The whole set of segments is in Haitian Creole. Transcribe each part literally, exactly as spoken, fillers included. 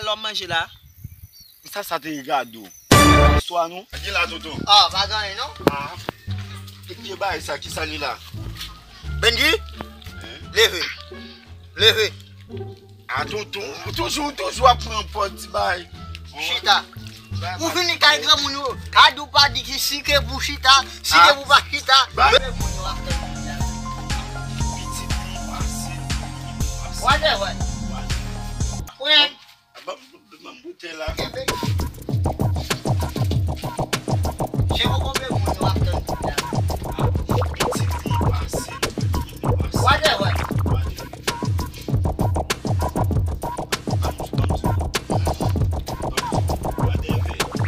Sa w ap manje la? Sa, sa te regade w. Istwa nou. Gen la, tonton. Ah, pa gen anyen, non? Ah. E ki bagay sa, ki sa li la? Benji? Leve. Leve. Ah, tonton, ou toujou, ou toujou ap pran pòz ti bagay. Chita. Ou vini kay granmoun yo. Ka di w pa di ki si ke pou chita, si ke pou pa chita. Ba- Granmoun yo ap tann. Pitit li pase, li pase. Whatever. Whatever. Pran. Ban m, ban m boutèy la. Se pou konbyen moun yo ap tann kounye a? Pitit li pase, li pase. Whatever.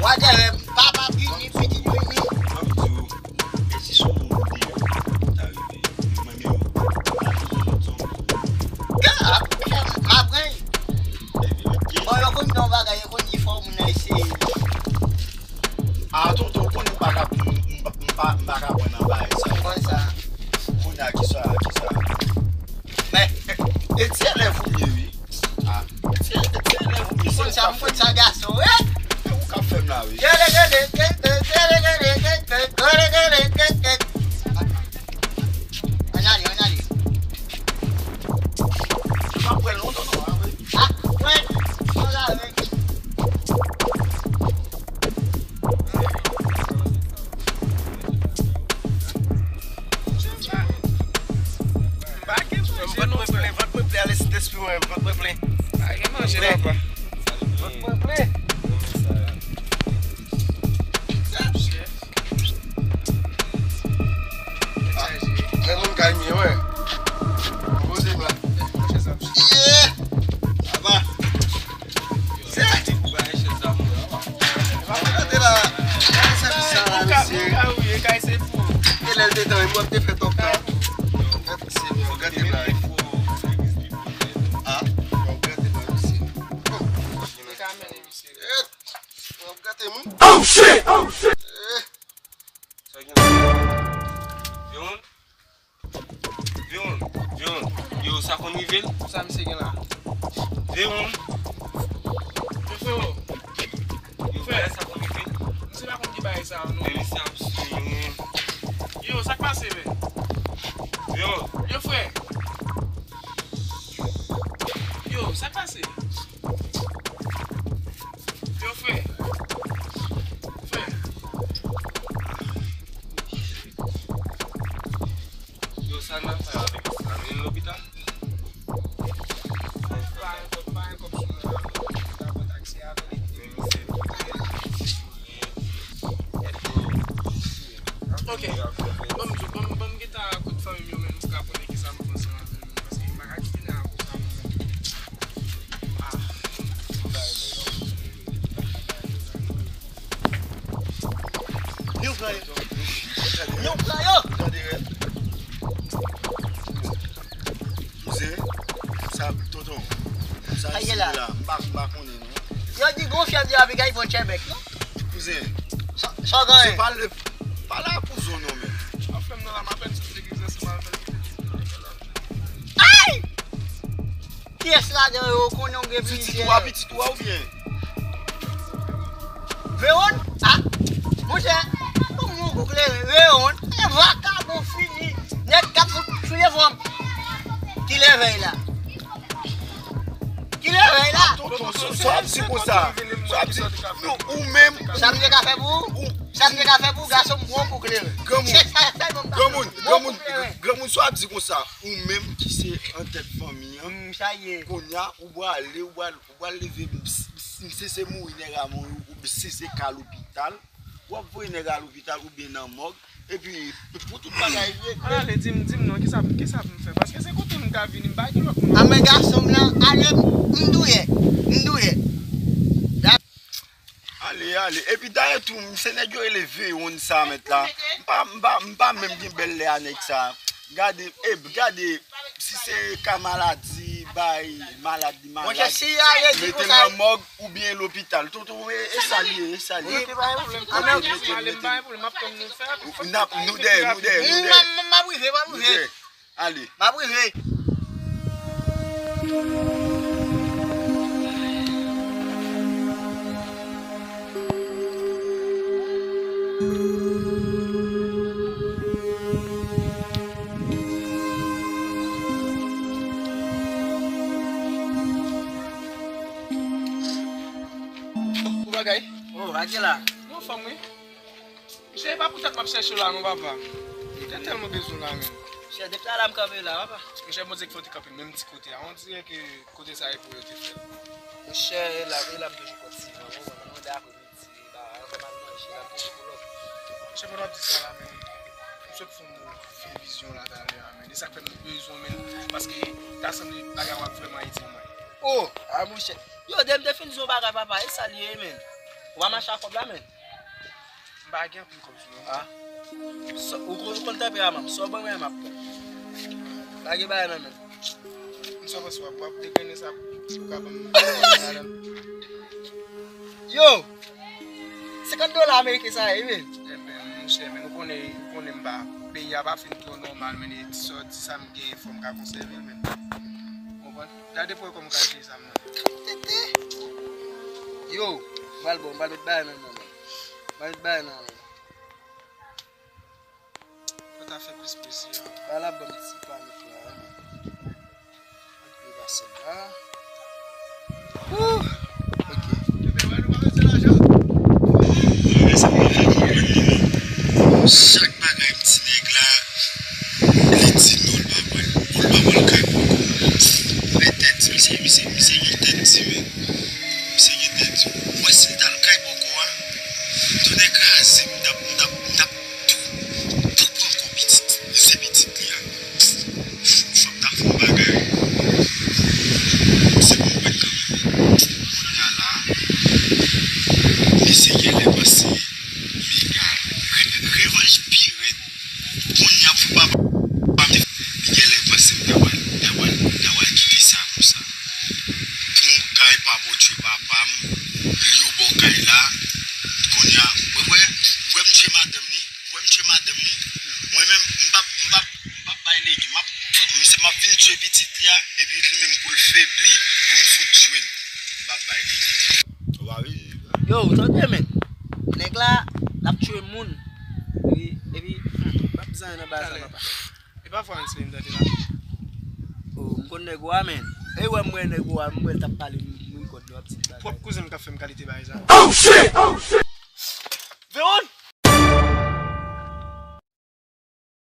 Whatever. Papa vini, pitit vini. Ban m di w, e si se yon moun deyò ta rive, mwen menm, m ap di lòt zòn. Ka, m ap gen. Bon, yo konn nan bagay, yo konn di fò moun nan eseye. Ah, tonton, ou konnen m pa ka, m, m, m pa, m pa ka pran nan bagay sa. Konn sa. Kounye a, kisa, kisa. Men, e ti elèv ou ye, wi. Ah, e ti, e ti elèv ou ye. Konn sa, m konn sa gason, wi. E ou k ap fè m la, wi. Ann ale, ann ale. Yo pa pran lontan non, a, wi. Ah, wè, ann ale. Vant mwen plen, vant mwen plen, ale Sentespri mwen, vant mwen plen. Pa gen manje, papa. Vant mwen plen. Men moun kay mwen, wè. Poze la. Yeah! Sa va? Se. Gade la. Gade sèvis sa la, mesye. Gade lè l te tann, mwen te fè tòp ta. Gade, mesye, gade la. Ah, gade la, mesye. Bon. Gade, moun. Oh, shit! Oh, shit! Eh. Sa gen la? Veron? Veron? Veron? Yo, sa konn rive l? Sa misye gen la? Veron? Yo, frero. Yo, frè, sa konn rive l? Misye pa konn ki bagay sa yo, non. Men misye ap swiv mwen. Yo, sa k pase, men? Veron? Yo, frè. Yo, sa k pase? Yo, frè. Frè. Yo, sa n ap fè avèk sa? Mennen l lopital? Pa gen kòb, pa gen kòb sou mwen la. Mwen ta pran taksi avè l epi. Men misye tou trè. Ok. Ban m, ban m, ban m gentan kote fanmi m yo, men nou ka konnen kisa m panse anpil, paske m pa ka kite nèg la konsa, non. Ah. Yo, frè yo. Yo, frè yo. Kouzen, sa, tonton, sa, sa ye la, m pa, m pa konnen, non. Yo di gon fyèv de Afrik, ay pran tchèbèk, non? Kouzen. Sa, sa w genyen? Kouzen, pale, pale a kouzen w non, men. Anfen, m nan la, m apèn sot legliz la, se pa avèk. Ay! Kiyès ladan yo konnen w gen plizyè? Pitit ou a, pitit ou a oubyen? Veron? Ah! Monchè, pou mwen kou klere, Veron, e vakabon fini. Nèg k ap fout sou devan m. Ki lèvèy la? Ki lèvèy la? Tonton, sa, sa w ap di konsa? Sa w ap di, non, ou menm. Sa m te ka fè pou ou? Sa m te ka fè pou ou, gason m, pran kou klere. Granmoun, se sa sèlman m ka fè pou ou. Granmoun, granmoun, granmoun, sa w ap di konsa? Ou menm ki se antèt fanmi an, mm, sa ye. Kounye a, ou pral, ou pral, ou pral leve, m, m, m, si se mouri nèg a mouri, ou si se ka lopital, w ap voye nèg a lopital oubyen nan mòg, epi pou tout bagay regle. Ale, di m, di m non, kisa, kisa pou m fè? Paske se kote m ka vini, m pa gen lòt moun. A men gason m lan, ale, m douyè, m douyè. Ale, ale. Epi dayè tou, m, se nèg yo rele Veron sa, mèt la. M pa, m pa, m pa menm gen bèl lè a nèg sa. Gade, e, gade, si se ka maladi, bay, malad li malad. Monchè, si ale di konsa. Mete l nan mòg oubyen lopital. Tonton, e, e sa l ye, e sa l ye. Wi, pa gen pwoblèm. Mete l, mete l, mete l. Pa gen pwoblèm, m ap tann nou fè. N ap, nou dèyè, nou dèyè, nou dèyè. M, m, m ap rive, m ap rive. Nou dèyè. Ale. M ap rive. Oh, Akela. Mwen anfòm, wi. Monchè, e pa poutèt m ap chèche w la non, papa. Mwen te tèlman bezwen w la, menm. Monchè, depi talè m kanpe la, papa. Monchè, Bondye k fè w te kanpe menm ti kote a. On dirè ke kote sa e pou yo te fè l. Monchè, e la, e la m toujou kontinye. Mwen, mwen, mwen, mwen, Ti ba, avan m al manje, l ap toujou pou lòt. Monchè, pandan w ap di sa la, men, m sot fè yon vye vizyon la talè a, men. E sa k fè m bezwen w, men, paske ta sanble bagay w ap vrèman ede mwen. Oh, a monchè. Yo, depi m te fin di yon bagay, papa, e sa l ye, men. Ou pa mache ak kòb la, men. M pa gen anpil kòb sou mwen. Ah. Sa, ou kon-, ou konn tanperaman m. Sa w ban mwen, m ap pran. Pa gen bagay nan men m. M sot panse w ap, w ap degrennen sa pou ka ban m. Yo! Senkant dola ameriken sa ye, wi. Ebyen, monchè, men ou konnen, ou konnen m pa, peyi a pa fin twò nòmal, men e ti sòti sa m gen, fò m ka konsève l, men. Ou konprann? Gade pou wè kòman m ka jere sa m nan. Tete! Yo, m pral bon, m pral met bagay nan men mwen. M pral met bagay nan men. Mwen ta fè plis plezi. Ba la ban m ti panik la. Li pase la. Ouh! Ok. Mwen sa pa fè konprann non. Chak bagay m di nèg la, li di non, li pa pral, li pa pral kay poko. Mwen tèt di, misye, misye, misye gen tèt di, men. Misye gen tèt di. Mwen si l t al kay poko a, tonnè kraze m, m t ap, m t ap, m t ap Tout pran kò pitit, se pitit li a. Fò m ta fè yon bagay. Se bon, mwen kanmenm. Kounye a la, mesye genlè panse, mega, re-, revanj pi rèd. Kounye a pou papa, li genlè panse m ta pral, ta pral, ta pral kite sa konsa. Pou yon kay pa Bondye papa m, li yo bò kay la. Kounye a, wè, wè, wè m tchwe madanm li. Wè m tchwe madanm li. Mwen menm, m p ap, m p ap, m p ap bay legi. M ap, m se m ap vin tchwe pitit li a, epi li menm pou l febli, pou m fout tchwe l. M p ap bay legi. Ou pa vle? Yo, ou tande, men? Nèg la, l ap tchwe moun. Epi, epi, hmm, m p ap di anyen nan bagay sa, papa. E pa Frans li m tande la. Oh, m konn nèg ou a, men. E wè m wè nèg ou a, m wè l t ap pale, m, m rekòd li, w ap di m bagay. Pwòp kouzen m k ap fè m kalite bagay sa. Oh shit! Oh shit!